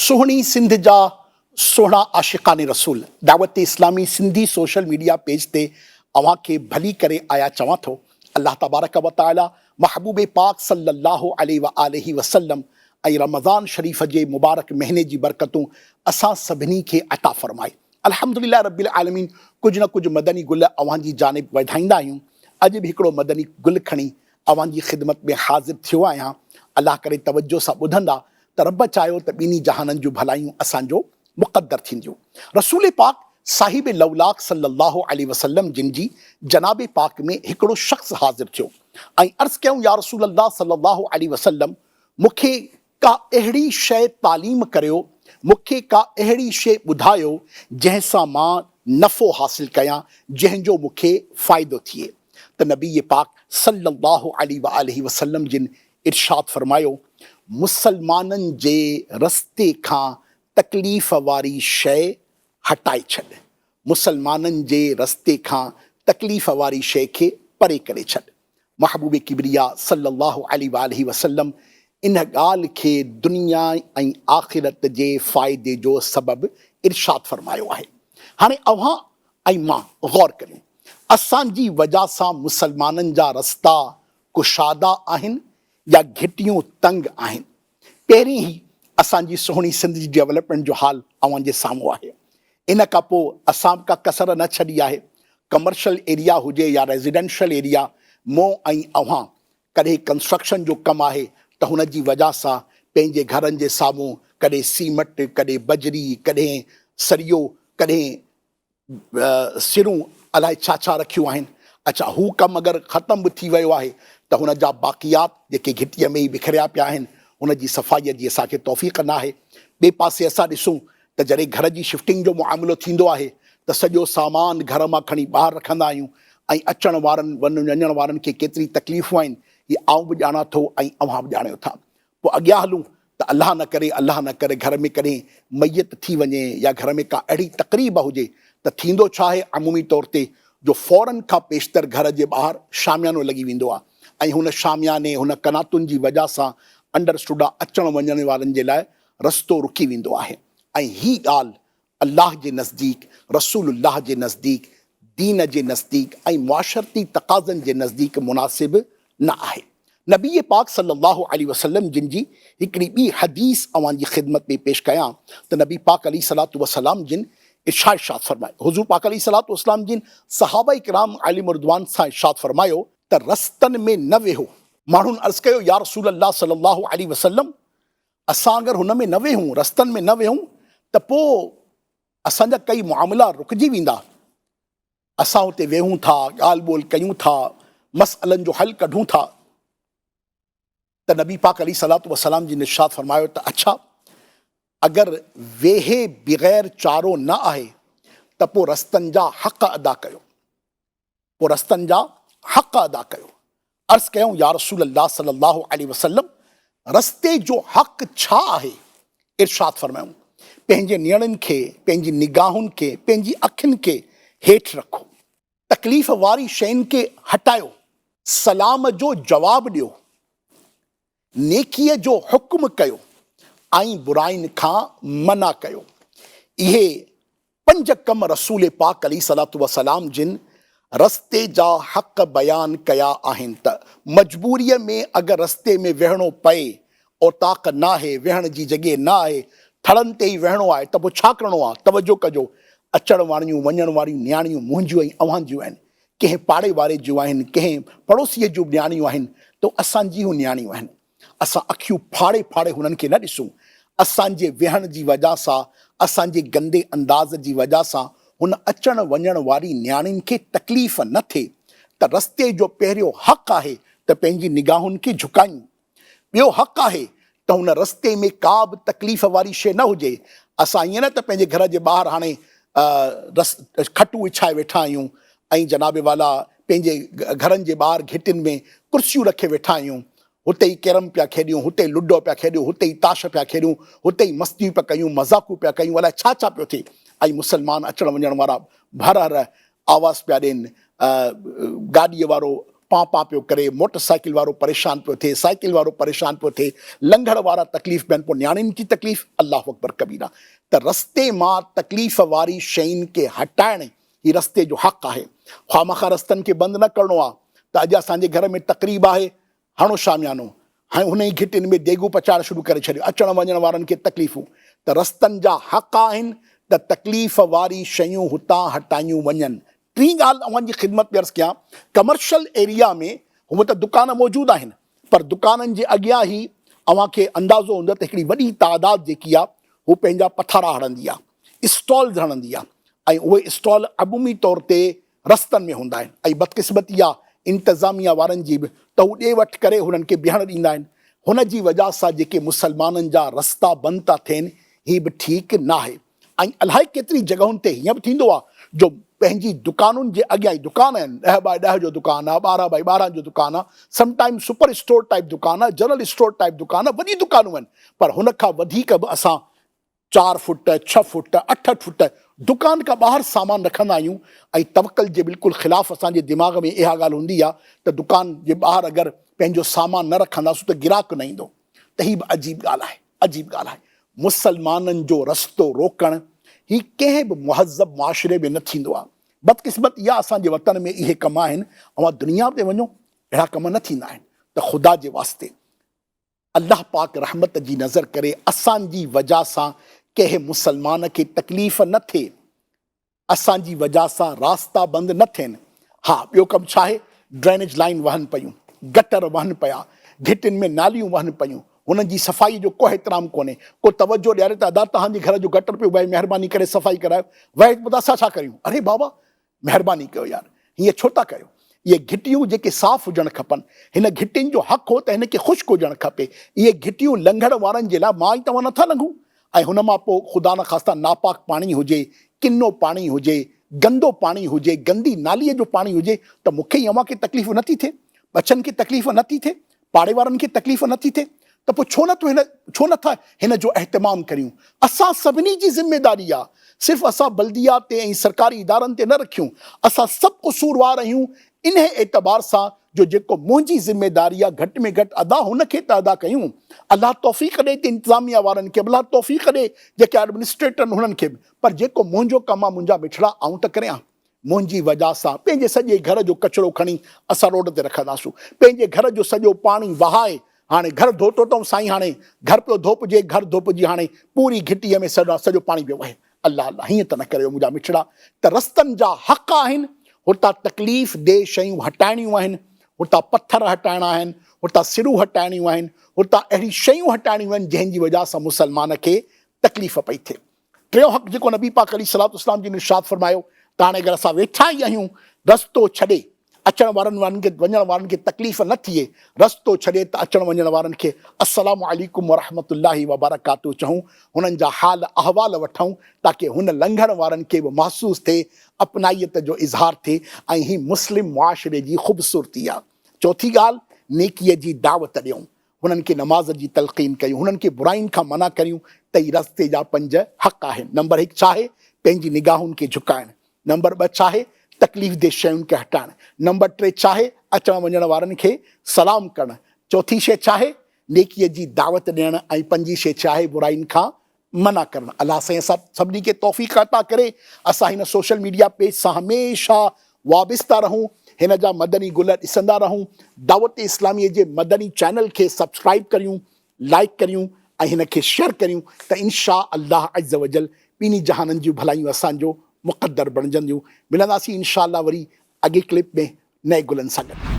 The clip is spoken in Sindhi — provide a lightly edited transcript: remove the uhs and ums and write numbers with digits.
سهڻي سنڌ جا سهڻا عاشقان رسول دعوت اسلامي سنڌي سوشل ميڊيا پيج تي اوهان کي ڀلي ڪري آيا چوان ٿو. الله تبارڪ و تعالي محبوب پاڪ صلي الله عليه واٰله وسلم ۽ رمضان شريف جي مبارڪ مهيني جي برڪتون اسان سڀني کي عطا فرمائي. الحمدلله رب العالمين ڪجهه نه ڪجهه مدني گل اوهان جي جانب وڌائيندا آهيون. اڄ به هڪڙو مدني گل کڻي اوهان جي خدمت ۾ حاضر ٿيو آهيان. الله ڪري توجه سان ٻڌندا ته رب چاهيو ته ٻنهي جهانن جون ڀلايون اسان جو مقدر ٿينديون. رسول پاڪ صاحب لولاڪ صلّي اللّٰه عليه وسلّم جن جي جناب پاڪ ۾ هڪڙو شخص حاضر ٿيو ۽ عرض ڪيائون يا رسول الله صلّي اللّٰه عليه وسلّم مون کي ڪا اهڙي شيء تعليم ڪريو، مون کي ڪا اهڙي شيء ٻڌايو جنهن سان مان نفعو حاصل ڪيان، جنهن جو مون کي فائدو ٿئي. ته نبي پاڪ صلّي اللّٰه عليه واٰله وسلّم جن ارشاد فرمايو، مسلمانن جي رستي کان تڪليف واري شيء هٽائي ڇڏ، مسلمانن جي رستي کان تڪليف واري شيء کي پري ڪري ڇڏ. محبوب ڪبرياء صلّي اللّٰه عليه واٰله وسلّم ان ڳالهه کي دنيا ۽ آخرت جي فائدي جو سبب ارشاد فرمايو آهي. هاڻي اوهان ۽ مان غور ڪريون، اسان جي وجه سان مسلمانن جا رستا ڪشادا آهن يا گهٽيون تنگ آهن. پهرين هي اسان جي سهڻي سنڌ جي ڊيولپمينٽ جو حال اوهان جي سامهون آهي. ان کان پوء اسان به ڪا ڪسر نه ڇڏي آهي. ڪمرشل ايريا هجي يا ريزيڊنشل ايريا مون ۽ اوهان ڪڏهن ڪنسٽرڪشن جو ڪم آهي ته هن جي وجه سان پنهنجي گهرن جي سامهون ڪڏهن سيمٽ، ڪڏهن بجري، ڪڏهن سريو، ڪڏهن سرون الائي ڇا ڇا رکيون آهن. اڇا هو ڪم اگر ختم به ٿي ويو آهي ته هن جا باقيات جيڪي گهٽيء ۾ ئي بکريا پيا آهن ان جي صفائيء جي اسان کي توفيق نه آهي. ٻئي پاسي اسان ڏسون ته جڏهن گهر جي شفٽنگ جو معاملو ٿيندو آهي ته سڄو سامان گهر مان کڻي ٻاهر رکندا آهيون ۽ اچڻ وارن وڃڻ وارن کي ڪيتري تڪليفون آهن هي آئون به ڄاڻان ٿو ۽ اوهان به ڄاڻيو ٿا. پوء اڳيان هلون ته الله نه ڪري الله نه ڪري گهر ۾ ڪڏهن ميت ٿي وڃي يا گهر ۾ ڪا اهڙي تقريب هجي ته ٿيندو ڇا آهي عمومي طور تي جو فورن کان پيشتر گهر جي ٻاهر شاميانو لڳي ويندو آهي ۽ هن شامياني هن قناتن جي وجه سان انڊر اسٽوڊ اچڻ وڃڻ وارن جي لاء رستو رڪي ويندو آهي ۽ هي ڳالهه الله جي نزديڪ، رسول الله جي نزديڪ، دين جي نزديڪ ۽ معاشرتي تقاضن جي نزديڪ مناسب نه آهي. نبي پاڪ صلي الله عليه وسلم جن جي هڪڙي ٻي حديث اوهان جي خدمت ۾ پيش ڪيان ته نبي پاڪ عليه الصلوة والسلام جن ارشاد ارشاد فرمايو، حضور پاڪ عليه الصلوة والسلام جن صحابه ڪرام عليهم الرضوان سان ارشاد فرمايو ته رستن ۾ نه ويهو. ماڻهن عرض ڪيو، يا رسول الله صلي الله عليه وسلم اسان اگر هن ۾ نه ويهون، رستن ۾ نه ويهون ته پوء اسان جا ڪئي معاملا رڪجي ويندا. اسان اتي ويهون ٿا، ڳالهه ٻولهه ڪيون ٿا، مسئلن جو حل ڪڍون ٿا ته نبي پاڪ عليه الصلوة والسلام جن ارشاد فرمايو ته اڇا اگر ويهي بغير چارو نه آهي ته پوء رستن جا حق ادا ڪيو. پوء رستن جا حق ادا ڪيو. عرض ڪيائون، يا رسول الله صلي الله عليه وسلم رستي جو حق ڇا آهي؟ ارشاد فرمايائون، پنهنجي نيڻن کي، پنهنجي نگاهن کي، پنهنجي اکين کي هيٺ رکو. تڪليف واري شين کي هٽايو. سلام جو جواب ڏيو. نيڪيء جو حڪم ڪيو ۽ براين کان منع ڪيو. اهي پنج ڪم رسول پاڪ عليه الصلوة والسلام جن رستي جا حق بيان ڪيا آهن ته مجبوريء ۾ اگر رستي ۾ ويهڻو پئي، اوطاق ناهي، ويهڻ جي جڳهه نه آهي، ٿڙن تي ئي ويهڻو آهي ته پوء ڇا ڪرڻو آهي؟ توجه ڪجو، اچڻ واريون وڃڻ واريون نياڻيون منهنجيون ۽ اوهان جون آهن. ڪنهن پاڙي واري جون آهن، ڪنهن پڙوسيء جون به نياڻيون آهن ته اسان جيون نياڻيون آهن. اسان اکيون ڦاڙي ڦاڙي هنن کي نه ڏسون. اسان جي ويهڻ جي وجه سان، اسان جي گندي انداز جي وجه سان هن اچڻ وڃڻ واري نياڻين کي تڪليف نه ٿئي ته رستي جو پهريون حق آهي ته پنهنجي نگاهن کي جهڪايون. ٻيو حق آهي ته هن رستي ۾ ڪا به تڪليف واري شيء نه هجي. اسان ائين نه ته پنهنجي گهر جي ٻاهر هاڻي کٽون وڇائي ويٺا آهيون ۽ جناب والا پنهنجي گهرن جي ٻاهر گهٽين ۾ ڪرسيون رکي ويٺا آهيون. هتي ئي ڪيرم پيا کيڏيون، هتي ئي لڊو پيا کيڏيون، هتي ئي تاش پيا کيڏيون، هتي ئي مستيون پيا ڪيون، مذاقون پيا ڪيون، الائي ڇا ڇا پيو ٿئي ۽ مسلمان اچڻ وڃڻ وارا هر هر آواز پيا ڏين، گاڏيء وارو پان پان پيو ڪري، موٽر سائيڪل وارو پريشان پيو ٿئي، سائيڪل وارو پريشان پيو ٿئي، لنگهڙ وارا تڪليف ۾ آهن، پوء نياڻين جي تڪليف، الله اڪبر ڪبيرا. ته رستي مان تڪليف واري شين کي هٽائڻ هي رستي جو حق آهي. خوامخواه رستن کي بند نه ڪرڻو آهي ته اڄ اسان جي گهر ۾ تقريب آهي، هڻو شاميانو ۽ هن ئي گهٽين ۾ ديڳون پچائڻ شروع ڪري ڇڏيو، اچڻ وڃڻ وارن کي تڪليفون ته رستن جا حق آهن ته تڪليف واري شيون هتان هٽايون وڃن. ٽين ڳالهه اوهان جي خدمت ۾ عرض ڪيان، ڪمرشل ايريا ۾ هونء ته دڪان موجود آهن پر دڪانن جي اڳيان ئي اوهان کي اندازو هوندو ته هڪڙي وڏي تعداد جيڪي آهي هو پنهنجا پٿارا هڻندي آهي، اسٽالز هڻندي آهي ۽ اهي اسٽال عمومي طور تي رستن ۾ هوندا آهن ۽ بدقسمتي آ انتظاميا وارن جي به ته هو ڏي وٺ ڪري هنن کي بيهڻ ڏيندا آهن هن جي وجه سان جيڪي مسلمانن جا رستا بند ٿا ٿين هي به ٺيڪ ناهي ۽ الائي ڪيتري جڳهن تي هيئن به ٿيندو آ جو پنهنجي دڪانن جي اڳيان ئي دڪان آهن ڏهه بائي ڏهه جو دڪان آ 12 بائي 12 جو دڪان آ some time super store type دڪان آ جنرل اسٽور ٽائيپ دڪان آ وڏي دڪانون آهن پر هن کان وڌيڪ به اسان چار فٽ، ڇهه فٽ، اٺ اٺ فٽ دڪان کان ٻاهر سامان رکندا آهيون ۽ توڪل جي بلڪل خلاف اسان جي دماغ ۾ اها ڳالهه هوندي آهي ته دڪان جي ٻاهر اگر پنهنجو سامان نه رکنداسون ته گراهڪ نه ايندو ته هي به عجيب ڳالهه آهي عجيب ڳالهه آهي مسلمانن جو رستو روڪڻ هي ڪنهن به مهذب معاشري ۾ نه ٿيندو آهي بدقسمت اها اسان جي وطن ۾ اهي ڪم آهن اوهان دنيا تي وڃو اهڙا ڪم نه ٿيندا آهن ته خدا جي واسطي الله پاڪ رحمت جي نظر ڪري اسان جي وجه سان ڪنهن مسلمان کي تڪليف نه ٿئي اسان جي وجه سان راستا بند نه ٿين ها ٻيو ڪم ڇا آهي ڊرينيج لائين وهن پيون گٽر وهن پيا گهٽين ۾ ناليون وهن پيون هنن جي صفائي جو ڪو احترام ڪونهي ڪو توجه ڏياري ته ادا توهان جي گهر جو گٽر پيو وهي مهرباني ڪري صفائي ڪرايو وهي ته اسان ڇا ڪريون اري بابا مهرباني ڪيو يار هيئن ڇو ٿا ڪيو؟ اهي گهٽيون جيڪي صاف هجڻ کپن، هن گهٽين جو حق هو ته هن کي خشڪ هجڻ کپي، اهي گهٽيون لنگهڻ وارن جي لاء مان ۽ توهان نٿا لنگهون ۽ هن مان پوء خدا نخواسته ناپاڪ پاڻي هجي، ڪنو پاڻي هجي، گندو پاڻي هجي، گندي ناليء جو پاڻي هجي ته مون کي ۽ اوهان کي تڪليف نٿي ٿئي، ٻچن کي تڪليف نٿي ٿئي، پاڙي وارن کي تڪليف نٿي ٿئي ته پوء ڇو نٿو هن ڇو نٿا هن جو اهتمام ڪريون اسان سڀني جي ذميداري آ صرف اسان بلديا تي ۽ سرڪاري ادارن تي نه رکيون اسان سڀ قصوروار آهيون انهي اعتبار سان جو جيڪو منهنجي ذميداري آ گهٽ ۾ گهٽ ادا هن کي ته ادا ڪيون الله توفيق ڏي ته انتظاميا وارن کي به الله توفيق ڏي جيڪي ايڊمنسٽريٽر آهن هنن کي به پر جيڪو منهنجو ڪم آ منهنجا مٺڙا آئون ته ڪريان منهنجي وجهه سان پنهنجي سڄي گهر جو ڪچرو کڻي اسان روڊ تي رکنداسون. پنهنجي گهر جو سڄو پاڻي وهائي هاڻي گهر ڌوتو اٿئون سائين هاڻي گهر پيو ڌوپجي گهر ڌوپجي هاڻي پوري گهٽيء ۾ سڄو سڄو پاڻي پيو وهي. الله الله هيئن ته نه ڪريو منهنجا مٺڙا ته رستن جا حق آهن هتان تڪليف ده شيون هٽائڻيون آهن هتان پٿر هٽائڻا آهن هتان سرون هٽائڻيون آهن هتان اهڙي شيون هٽائڻيون آهن جنهن جي وجهه سان مسلمان کي تڪليف پئي ٿئي. ٽيون حق جيڪو نبي پاڪ عليه الصلوة والسلام جن ارشاد فرمايو ته هاڻي اگر اسان ويٺا ئي آهيون رستو ڇڏي اچڻ وارن وارن کي وڃڻ وارن کي تڪليف نه ٿئي رستو ڇڏي ته اچڻ وڃڻ وارن کي السلام عليڪم ورحمة الله وبرڪاته چئون هنن جا حال احوال وٺون تاڪه هن لنگهڻ وارن کي به محسوس ٿئي اپنائيت جو اظهار ٿئي ۽ هي مسلم معاشري جي خوبصورتي آهي چوٿين ڳالهه نيڪي جي دعوت ڏيون هنن کي نماز جي تلقين ڪيون، هنن کي براين کان منع ڪريون ته هي رستي جا پنج حق آهن. نمبر هڪ ڇا آهي؟ پنهنجي نگاهن کي جهڪائڻ. نمبر ٻه ڇا آهي؟ تڪليف ده شين کي هٽائڻ. نمبر ٽي ڇا آهي؟ اچڻ وڃڻ وارن کي سلام ڪرڻ. چوٿين شيء ڇا آهي؟ نيڪيء جي دعوت ڏيڻ ۽ پنجين شيء ڇا آهي؟ براين کان منع ڪرڻ. الله سائين اسان سڀني کي توفيق عطا ڪري اسان هن سوشل ميڊيا پيج سان هميشه وابسته رهون هن جا مدني گل ڏسندا رهون دعوت اسلامي جي مدني چينل کي سبسڪرائب ڪريون لائيڪ ڪريون ۽ هن کي شيئر ڪريون ته انشاء الله عزوجل ٻنهي جهانن جون ڀلايون اسان جو مقدر بڻجنديون ملنداسين انشاء الله وري اڳي ڪلپ ۾ نئين گلن سان گڏ.